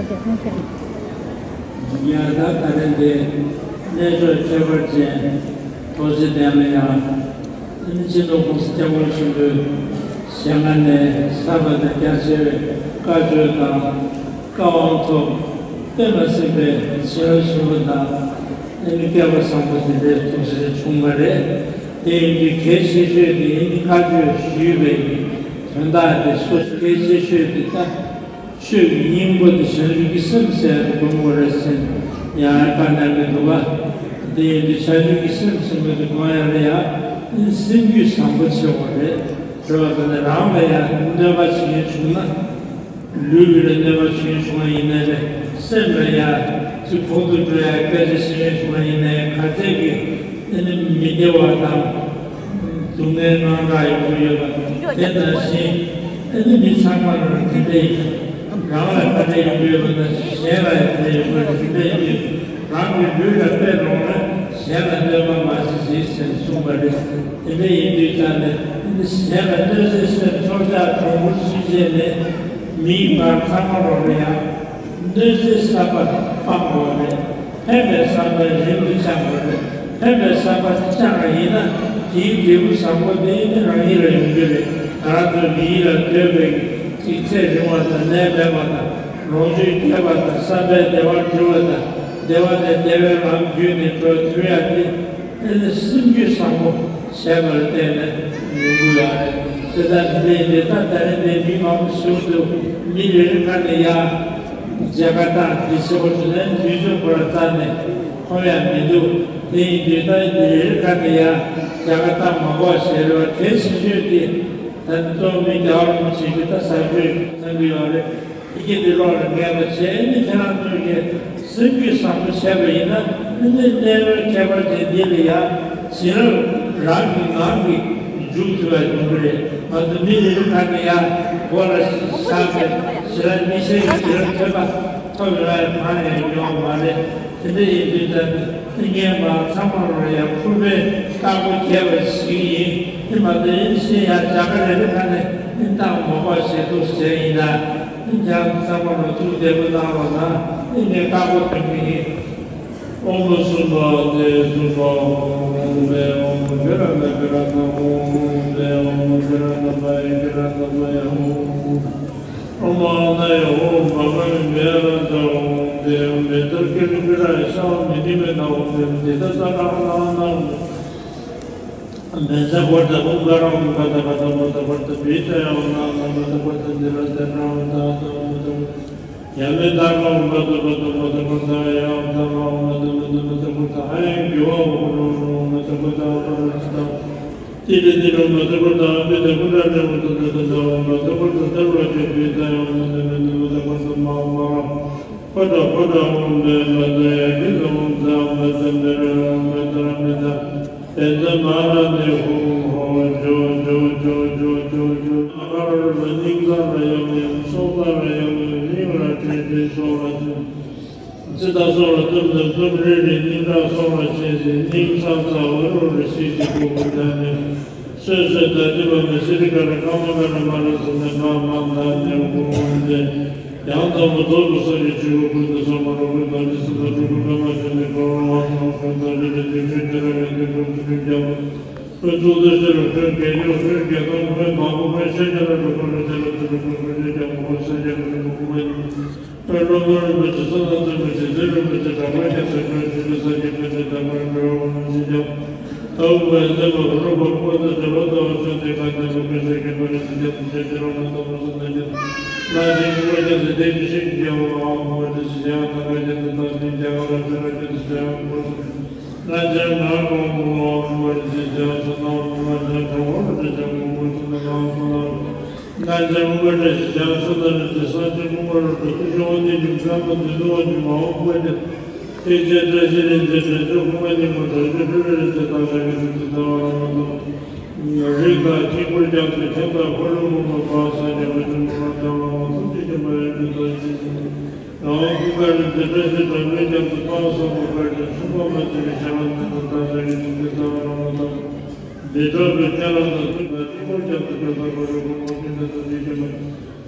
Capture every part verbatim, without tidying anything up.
ཡང་ད་ད་རེས་འདི་གནས་མཆོག་ཁྱད་པར་ཅན་ཐུགས་རྗེ་ལྡན་ལ་ཡང་ཨ་ནི་སྤྱི་ནོར་༸གོང་ས་༸སྐྱབས་མགོན་ཆེན་པོའི་ཞལ་སྔ་ནས་གསར་པ་དང་རྒྱ་ཆེ་བའི་བཀའ་ཆོས་དང་བཀའ་དབང་ཐོབ། དཔེ་མ་སྲིད་པའི་བྱིན་རླབས་ཆེན་པོ་དང་ཨ་ནི་སྐལ་བ་བཟང་པོ་དེ་འདྲའི་ཐུགས་རྗེ་བྱུང་བ་རེད། དེ་ཡིན་དུས་གལ་ཆེ་ཤོས་དེ་ཨ་ནི་བཀའ་ཆོས་ཞུས་པའི་དོན་དག་དེ་སོ་སོ་གལ་ཆེ་ཤོས་དེ་ད། ཆོས་ཀྱི་སྙིང་པོ་དེ་བྱང་ཆུབ་ཀྱི་སེམས་ཟེར་ཡག་དེ་སྒོམ་དགོས་རེད་ཟེར་ནས་ཡང་ཡང་བཀའ་གནང་གི་འདུག་ག་དེ་ཡིན་དུས་བྱང་ཆུབ་ཀྱི་སེམས་ཟེར་མཁན་དེ་སྒོམ་ཡག་ལ་ཡང་སེམས་རྒྱུད་བཟང་པོ་བྱེད་དགོས་རེད། དྲི་བ་དེ་ནི་རང་ལ་ཡང་གནོད་པ་བྱེད་མཁན་བྱུང་ན། ལུས་ཀྱི་ལ་གནོད་པ་བྱེད་མཁན་བྱུང་བ་ཡིན་ནའི་རེད། སེམས་ལ་ཡང་ཅིག་ཕོག་ཐུག་འགྲོ་ཡག་སྐད་ཆ་བྱེད་མཁན་བྱུང་བ་ཡིན་ནའི་ག་ཚད་ཀྱི་ཨ་ནི་མི་བདེ་བ་དང་། སྡུག་བསྔལ་དངངས་སྐྲག་ཡོང་གི་ཡོད་པ་དེ་ནང་བཞིན་ཨ་ནི་མི་ཚང་མ་ལ་དེ་འདྲ་ཡིན། རང་ལ་དཀའ་ལས་ཡོང་གི་ཡོད་པ་ནང་བཞིན་གཞན་ལ་ཡང་དེ་འདྲ་ཡོང་གི་ཡོད་པ་དེ་འདྲ་ཡིན་དུས་རང་གི་ལུས་ལ་དཔེ་ལོངས་ན་གཞན་ལ་གནོད་པ་མ་བྱེད་ཅིག་ཟེར་གསུངས་པ་རེད། དེ་འདྲ་ཡིན་དུས་ཙང་ནས་ཨ་ནི་གཞན་ལ་གནོད་འཚེ་ཟེར་ཕྱོགས་ཆགས་གྲོགས་པོ་སུན་འབྱིན་ནས་མིའི་བར་ཚང་མ་ལོག་ལ་ཡང་གནོད་འཚེ་བསམ་པ་སྤང་དགོས་རེད། ཕན་པའི་བསམ་པ་རིང་དུ་བཅང་དགོས་རེད། ཕན་པའི་བསམ་པ་དེ་བཅངས་པ་ཡིན་ན་དེའི་འབྲས་བུ་བཟང་པོ་དེ་ནི་རང་ཉིད་ལ་ཡོང་རྒྱུ་རེད། ང་རང་ཚོ་མི་ཡུལ་ལ་སྡོད་པའི་ཅིག་ཚེ་རིང་བ་དང་ནད་མེད་པ་དང་ལོངས་སྤྱོད་རྒྱས་པ་དང་བསམ་པའི་བདེ་བ་འཕྲོད་པ་དང་བདེ་བ་ནས་བདེ་བའི་ལམ་བརྒྱུད་ནས་འགྲོ་ཐུབ་ཡག་དེ། ཨེ་ནི་སེམས་རྒྱུད་བཟང་པོ་བྱས་པ་ལ་བརྟེན་ནས་ཡོང་གི་ཡོད་རེད། དེ་ལྟར་དེ་འདྲའི་འདི་ལྟར་ད་རེས་འདི་མི་མང་པོ་ཞིག་འདུག་མི་རེ་རེ་ཁ་ནས་ཡ་མཇལ་ཁ་བཏང་དེ་ཟེར་བ་དེ་ནས་དུས་ཚོད་ཁོ་ར་རྩ་ནས་ཁོམ་ཡ་མི་འདུག་དེ་ཡིན་དུས་ད་མི་རེ་རེ་ཁ་ནས་ཡ་མཇལ་ཁ་བཏང་མ་དགོས་ཟེར་བ་གལ་ཆེ་ཤོས་དེ་ད་ནི་གཙོ་བོ་མི་རྒྱ་བ་རིན་པོ་ཆེ་གི་ད་ཟབ་ཆོས་གནང་གི་ཡོད་རེད། ཡི་གེ་འདི་ཀློག་ལ་ངེས་པ་བྱས་ནས་ཁྱེད་རང་ཚོ་གིས་སེམས་རྒྱུད་བཟང་པོ་བྱས་པ་ཡིན་ན་ཨ་ནི་གནས་བབ་ཁྱད་པར་ཅན་འདི་ལ་ཡང་བྱིན་རླབས་རང་གི་ངང་གིས་འཇུག་ཐུབ་པ་ཡོང་གི་རེད། ང་ཚོ་མི་རེ་རེ་ཁ་ནས་ཡང་མགོ་ལ་བཞག་པའི་བྱིན་རླབས་དམིགས་བསལ་གྱི་བྱིན་རླབས་ཐོས་པ་ཐོབ་ཡོང་བའི་གང་ཡང་ཡོད་མ་རེད། དེ་འདྲ་ཡིན་དུས་ད་ནི་ངས་མ་ཚང་མ་ལ་ཡང་ཕུར་པའི་བཀའ་བསྒོ་རྒྱས་པ་ཞིག་ཡིན། དེ་མ་གཏོགས་ཡིན་ཕྱིན་ཡང་རྒྱ་གར་རེ་རེ་ཁ་ནས་ཨིན་ཏང་མོ་པ་ཞེས་འདུག་ཟེར་ཡིན་ན། ཨིན་ཀྱང་ཚང་མ་ལ་ཐུགས་བདེ་པོ་གནང་རོགས་གནང་། ཨིན་ནས་བཀའ་བསྒོ་འདོན་གྱི་ཡིན། ཨོཾ་སུམ་པ་ཏེ་སུམ་པ་ཨོཾ་བེ་ཨོཾ་བེ་ར་ན་བེ་ར་ན་ཨོཾ་བེ་ཨོཾ་བེ་ར་ན་བེ་བེ་ར་ན་བེ་ཨོཾ། ཨོཾ་ཨ་ན་ཡ་ཨོཾ་བྷ་ག་བི་མེ་ཨ་ན་ཛ་ཨོཾ་བེ་ཨོཾ་མེ་ཏྲ་ཀི་རི་ཀི་ར་ཡ་ཤ་བ་མི་ནི་མེ་ན་ཨོཾ་བེ་ཨོཾ་ཏེ་ཏ་ཙ་ན་ཨ་ན་ཨ་ན་ཨོཾ། བཛྲ་ཝཱ་ཏ་ཨོཾ་ག་ར་ཨོཾ་ག་ཏ་ག་ཏ་མ་ཏ་བར་ཏ་བི་ཏ་ཡ་ཨོཾ་ན་ན་མ་ཏ་བར་ཏ་ཏི་ར་ཏ་ན་ཨོཾ་ཏ་ཏ་མ་ཏ་ཡ་མེ་ཏ་ག་ཨོཾ་ག་ཏ་ག་ཏ་མ་ཏ་བར་ཏ་ཡ་ཨོཾ་ཏ་ན་ཨོཾ་མ་ཏ་མ་ཏ་མ་ཏ་བར་ཏ་ཧ་ཡ་གི་ཝ་ཨོཾ་ཧུ་ནོ་ནོ་མ་ཏ་བར་ཏ་ཨ་པ་ར་ཙི་ཏ་ཏི་ར་ཏི་རོ་མ་ཏ་བར་ཏ་ཨ་པི་ཏ་ཀུ་ཏ་ནི་ཨོཾ་ཏ་ཏ་ཏ་ཏ་ཨོཾ་མ་ཏ་བར་ཏ་ཏ་ར་ཏ་བི་ཏ་ཡ་ཨོཾ་མ་ཏ་མ་ཏ་མ་ཏ་བར་ཏ་མ་ཨོཾ་མ་ར། ཕོ་ཏ་ཕོ་ཏ་ཨོཾ་བེ་མ་ཏ་ཡ་གི་ཏ་ཨོཾ་ཛ་མ་ཏ་མེ་ར་ཨོཾ་མ་ཏ་ར་མེ་ཏ། བེ་ཛ་མ་ར་ནི་ཧོ་ཧོ་ཇོ་ཇོ་ཇོ་ཇོ་ཇོ་ཇོ། ཨ་ག་ར་རུ་པ་སྙིང་ག་ར་ཡ་མ་ཡ་སྲོག་ག་ར་ཡ་མ་ཡ་སྙིང་ར་ཏྲེ་ཏྲེ་སྲོག་ལ་ཏྲེ། ཙི་ཏ་སྲོག་ལ་ཏུམ་ཏུམ་ཏུམ་རེ་རེ་སྙིང་ཁྲག་སྲོག་ལ་ཆེ་ཆེ་སྙིང་ཚ་ཚ་འུ་རུ་རུ་ཤི་ཤི་ཁུ་ཁུ་ཏ་ནི། སོས་སོས་ད་དུ་བ་མི་སི་རི་ཀ་ར་ཀ་མ་ཀ་ར་མ་ར་སི་ནི་མ་མ་ད་ནི་ཧུ་ཧུ་ཏེ། ཡང་དག་པར་རྫོགས་སུ་སངས་རྒྱས་ཆོས་སྐུ་ཀུན་ཏུ་བཟང་པོ་རབ་ཏུ་བརྟན་ཅིང་སྲིད་པ་སྤྲུལ་སྐུ་པདྨ་འབྱུང་གནས་འཁོར་ལོ་བ་སོགས་ཀུན་ཏུ་རེ་རེ་དུས་ཀུན་ཁྱེད་རང་གི་དུས་ཀུན་ཚུལ་ཁྲིམས་རྒྱལ་པོ། ཀུན་རྫོགས་ལྟར་ཤེས་རབ་ཀུན་དགེ་སྦྱོར་ཀུན་དགེ་མཐོང་ཀུན་དང་པོ་ཀུན་ཤེས་ཀྱང་རབ་ཏུ་ཀུན་རེ་ཆེ་རབ་ཏུ་རབ་ཀུན་ཀུན་ཤེས་ཀྱང་མ་ཀུན་ཤེས་ཀྱང་རབ་ཀུན་ཀུན་ཤེས། དཔལ་ཀློང་རིན་པོ་ཆེ་གསང་སྔགས་བཙུན་མོ་རྗེ་བཙུན་རིན་པོ་ཆེ་གྲགས་པ་རྒྱ་མཚོའི་ཁྱོན་ཆུ་ལུ་ས་ཀྱི་ཕན་ཆད་དང་པོའི་འགྲོ་བ་རིན་ཆེན་ཀྱང་། ལྟ་བུ་པའི་མཛད་པ་གུ་རུ་པ་ཀུན་ཏུ་བྱ་བ་ལྟ་བུ་ཆོས་ཀྱི་ཁ་འདོན་པ་ཀུན་ཤེས་ཀྱི་པ་རི་སི་ཀྱང་ཐུགས་རྗེ་ཆེ་རོ་ལ་ལྟ་བུ་སུ་ན་ཀྱི་ལ་ཅིག་ཀུན་པ་ཀྱང་སེ་དེ་ཀྱི་ཤིག་ཀྱང་བ་ཨ་ཀུན་པ་ཏི་སི་ཀྱང་ཐ་ཀ་ཀྱང་ཏི་ཏ་སི་ཀྱང་བ་ཤ་ཀ་ཀྱང་ཏི་སི་ཀྱང་བ་ཤ། ལ་ཅིག་ང་ཀུན་པ་ཀུན་པ་ཨ་ཀུན་པ་ཏི་སི་ཀྱང་སུ་ན་ཀུན་པ་ཀྱང་ཁྲོ་བོ་རུ་ཏི་ཀྱང་ཀུན་པ་སུ་ན་ཀུན་པ་སུ་ན། ང་ཅག་མངོན་པར་འདྲ་ཞིང་བྱང་ཆུབ་ཏུ་ནི་དེ་སངས་རྒྱས་མངོན་པར་རབ་ཏུ་ཐུགས་ཀྱི་དབང་ལྡན་གྱི་བྱམས་པ་མཛོད་དུ་དབང་ཕྱུག་མ་འོངས་པ་ཉིད། ཐེག་ཆེན་བཀྲ་ཤིས་རིན་ཆེན་དྲན་མཆོག་ཀུན་དགའ་སྙིང་པོ་དྲག་ཤུལ་སྤྲུལ་པའི་རིན་ཆེན་རྟག་བཞག་གི་ཐུགས་སུ་བརྩེ་བ་རང་དང་། རིགས་དང་དཀྱིལ་འཁོར་རྒྱ་མཚོའི་ཁྱབ་བདག་འཁོར་ལོའི་མགོན་པོ་འཕགས་པ་སངས་རྒྱས་པ་ཆེན་པོ་ལ་ཕྱག་འཚལ་ལོ། ཐུགས་རྗེ་ཆེན་པོ་ཡོངས་སུ་རྫོགས་ཤིང་། ཡང་ཀུན་དགའ་རིན་ཆེན་བཀྲ་ཤིས་དྲག་པོའི་རྒྱ་མཚོ་དཔག་བསམ་པ་བར་གྱི་མཚུངས་པ་མ་མཆིས་པའི་ཞལ་ལག་མཛེས་པོ་རྟག་བཞག་གི་ཐུགས་སུ་བརྩེ་བ་རང་དང་། འདི་དག་གི་ཁྱེད་རང་དང་མཐུན་པའི་དཀྱིལ་འཁོར་རྒྱ་མཚོ་ཁྱབ་བདག་འཁོར་ལོའི་མགོན་པོ་ཀུན་ཏུ་བཟང་པོ་ཡོངས་སུ་རྫོགས་ཤིང་།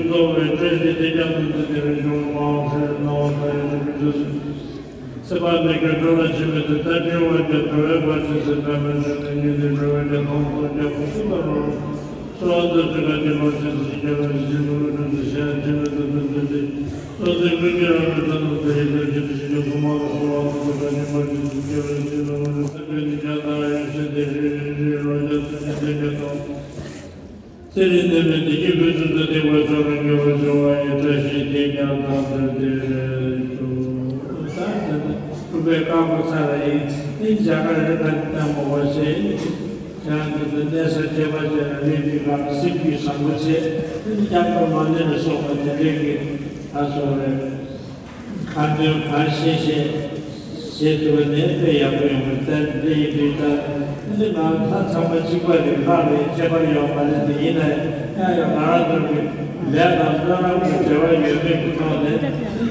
ཀུན་རྫོགས་པའི་བཀྲ་ཤིས་དེ་ཀྱང་ཐུགས་སུ་བདེ་བའི་ཕྱོགས་མང་ཟེར་སྣང་བ་མཐའ་ཡས་ཀྱི་ཀུན་རྫོབ་ཟེར། སྲིད་པ་མེད་ཀྱང་གྲོལ་བར་བྱེད་པའི་ཚུལ། ལྟ་འགྲོ་བ་ཀྱང་གྲོལ་བའི་བར་ཆད་སེལ་བའི་མི་འགྲོ་ནས་ཉིད་དུ་གྲོལ་བའི་ཀྱང་དང་ཐོབ་ཀྱང་གོ་ཆོད་ལ་རོལ། གསོལ་བ་འདེབས་ཀྱང་དེ་མ་ཚད་ཞིང་རྒྱས་པ་ཞིང་ཆེན་པོའི་ཀུན་ཏུ་ཞེན་ཆེན་པོའི་དུས་སུ་འདུས་ཏེ། སོ་སོའི་ཀུན་གྱི་རང་གྲོལ་ཐོབ་ནས་ཡིད་དུ་བྱེད་པའི་ཞིང་ཆེན་སོ་མ་ལ་སོལ་བ་འདེབས་ཀྱང་དེ་མ་ཚད་ཞིང་རྒྱས་པ་ཞིང་ཆེན་པོའི་ཀུན་ཏུ་ཞེན་ཆེན་པོའི་དུས་སུ་འདུས་ཏེ། ཚེ་རིང་ལྡན་པའི་བདེ་སྐྱིད་ཕུན་སུམ་ཚོགས་པའི་ཕྱོགས་རིང་བའི་བྱུང་བ་ཡི་བཀྲ་ཤིས་དེ་ཀྱང་དང་དུ་ལྡན་ཤོག་ད་དེ་ནི་སྤྲུལ་པའི་བཀའ་པོད་ཚར་བ་ཡིན། དེ་རྒྱ་གར་རི་ཁ་ནས་བཏང་མ་བ་ཞེས། ཁྱེད་རང་གི་དེ་གནས་ས་ཁྱད་པར་ཅན་ལ་གནས་པའི་སྐབས་སེམས་རྒྱུད་བཟང་པོ་བྱས། དེ་ནི་སྐྱབས་འགྲོ་མ་ནི་ལ་སོགས་པ་དེ་འདྲའི་གི་ད་སོགས་རེད། ཁ་འདོན་གང་ཤེས་ཤེས་བྱེད་ཐུབ་པ་ནི་དཔེ་ཡག་པོ་ཡོང་བའི་རྟེན་འབྲེལ་ཡིན་པས། ད་འདི་ང་ལྷ་ཚང་མ་གཅིག་པ་རེད། ལྷ་རེད། ཁྱད་པར་ཡོད་མ་རེད། དེ་ཡིན་ན་ཡང་ཡང་ང་རང་ཚོ་གི་ལས་དང་བློ་རབ་ཀྱི་འབྲེལ་བ་ཡོད་མེད་ཀྱི་ཐོག་ནས་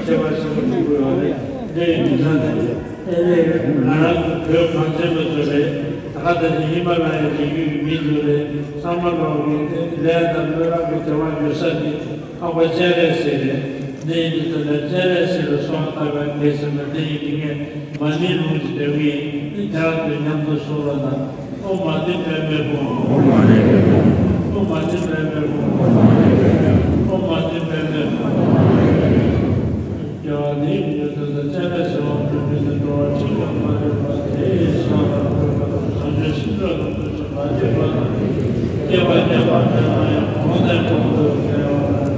ཁྱད་པར་ཆེན་པོ་འགྲོ་གི་ཡོད་རེད། འདི་ཡིན་དུས་ད་ནི་ཨེ་རེད། ང་རང་ཚོ་བོད་གངས་ཅན་པ་ཚོ་རེད། ད་ག་ད་ནི་ཧི་མ་ལ་ཡའི་རི་རྒྱུད་ཀྱི་མི་ཚོ་རེད། ཚང་མ་ལོག་གི་ལས་དང་བློ་རབ་ཀྱི་འབྲེལ་བ་ཡོད་ས་དེ། འཕགས་པ་སྤྱན་རས་གཟིགས་རེད། འདི་ཡིན་དུས་ད་ལྟ་སྤྱན་རས་གཟིགས་ལ་གསོལ་བ་བཏབ་པའི་གེགས་སེལ་མ་འདི་ཡིན་གྱི་ངས་མ་ཎིའི་ལུང་ཅིག་འདོན་གྱི་ཡིན། འདི་ཁྱེད་རང་ཚོས་མཉམ་དུ་གསུང་རོགས་གནང་། ཨོཾ་མ་ཎི་པདྨེ་ཧཱུྃ། ཨོཾ་མ་ཎི་པདྨེ་ཧཱུྃ། ཨོཾ་མ་ཎི་པདྨེ་ཧཱུྃ། རྒྱལ་བ་འདིའི་མྱུར་དུ་སྤྱན་རས་གཟིགས་དབང་ཕྱུག་མཆོག་ཏུ་འགྲོ་བ་ཅི་ཡང་མ་ལུས་པ་དེའི་སང་ལ་འགོད་པ་དང་། བྱང་ཆུབ་སེམས་མཆོག་ཏུ་ཐུགས་སུ་མ་ཆུད་པ་དང་། བསྐལ་པ་བརྒྱ་པ་དེ་ལ་ཡང་གོང་ནས་གོང་དུ་འཕེལ་བ་དང་།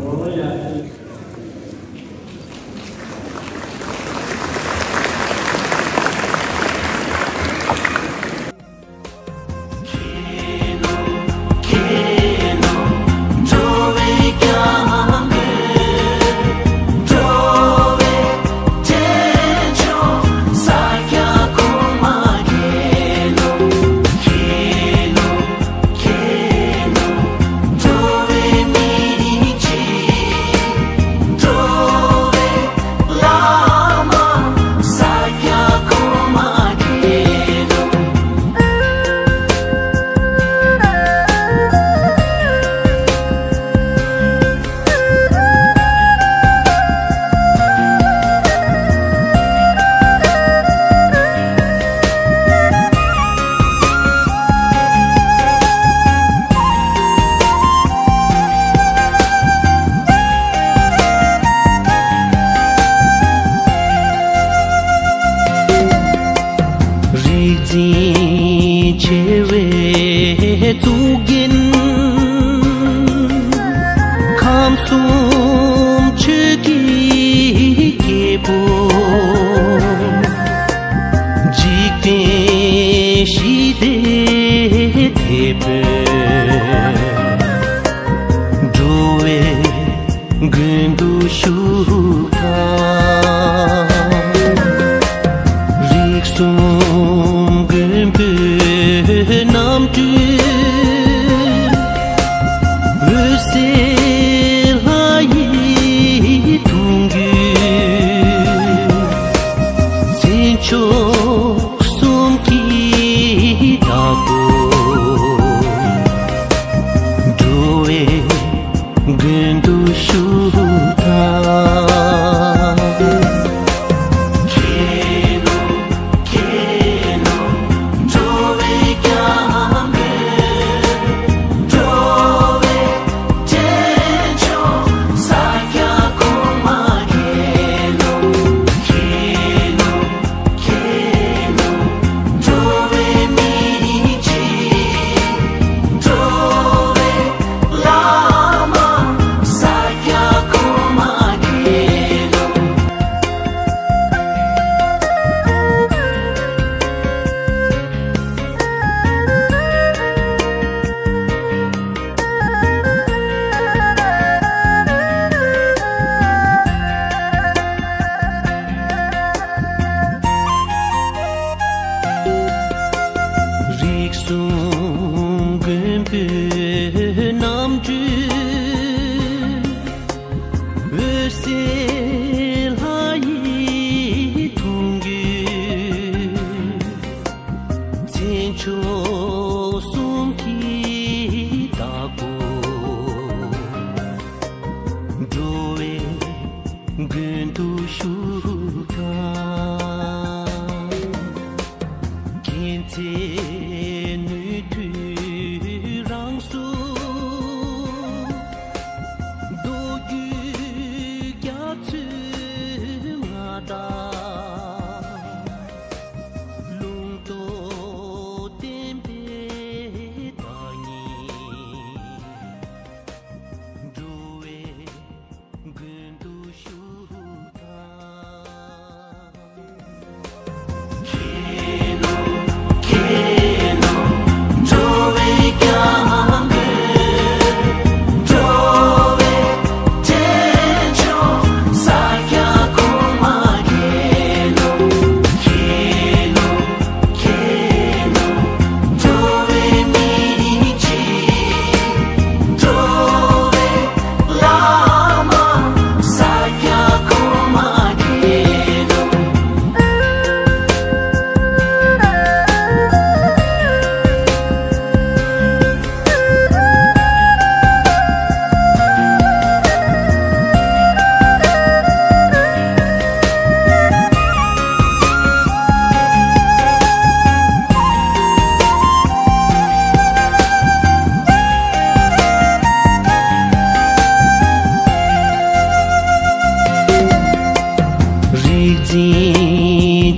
འོ་ཡ། རིག་འཛིན་ཆེ་བའི་གཙུག་རྒྱན། ཁམས་གསུམ་ཆོས་ཀྱི་སྐྱེས་བུ། འཇིག་རྟེན་ཞི་བདེའི་དེད་དཔོན། འགྲོ་བའི་མགོན་དུ་བཞུགས་དང་། རིགས་གསུམ་མགོན་པོའི་རྣམ་སྤྲུལ།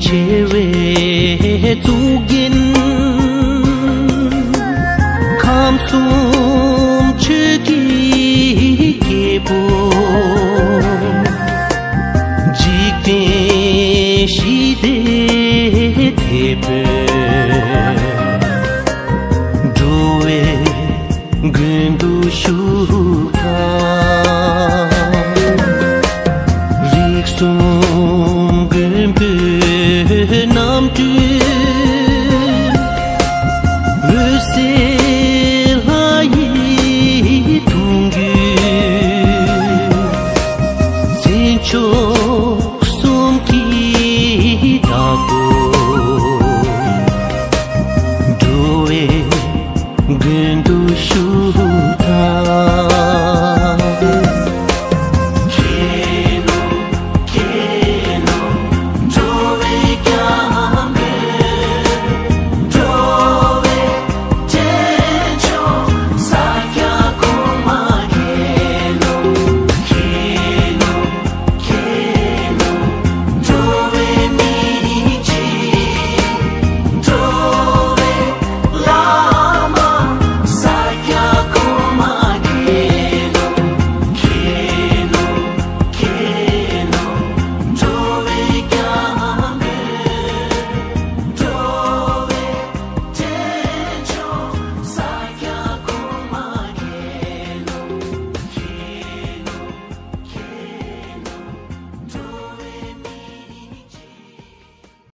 ཆེ་བའི་གཙུག་རྒྱན། ཁམས་གསུམ་ཆོས་ཀྱི་སྐྱེས་བུ། འཇིག་རྟེན་ཞི་བདེའི་དེད་དཔོན། འགྲོ་བའི་མགོན་དུ་བཞུགས་དང་། རིགས་གསུམ་མགོན་པོའི་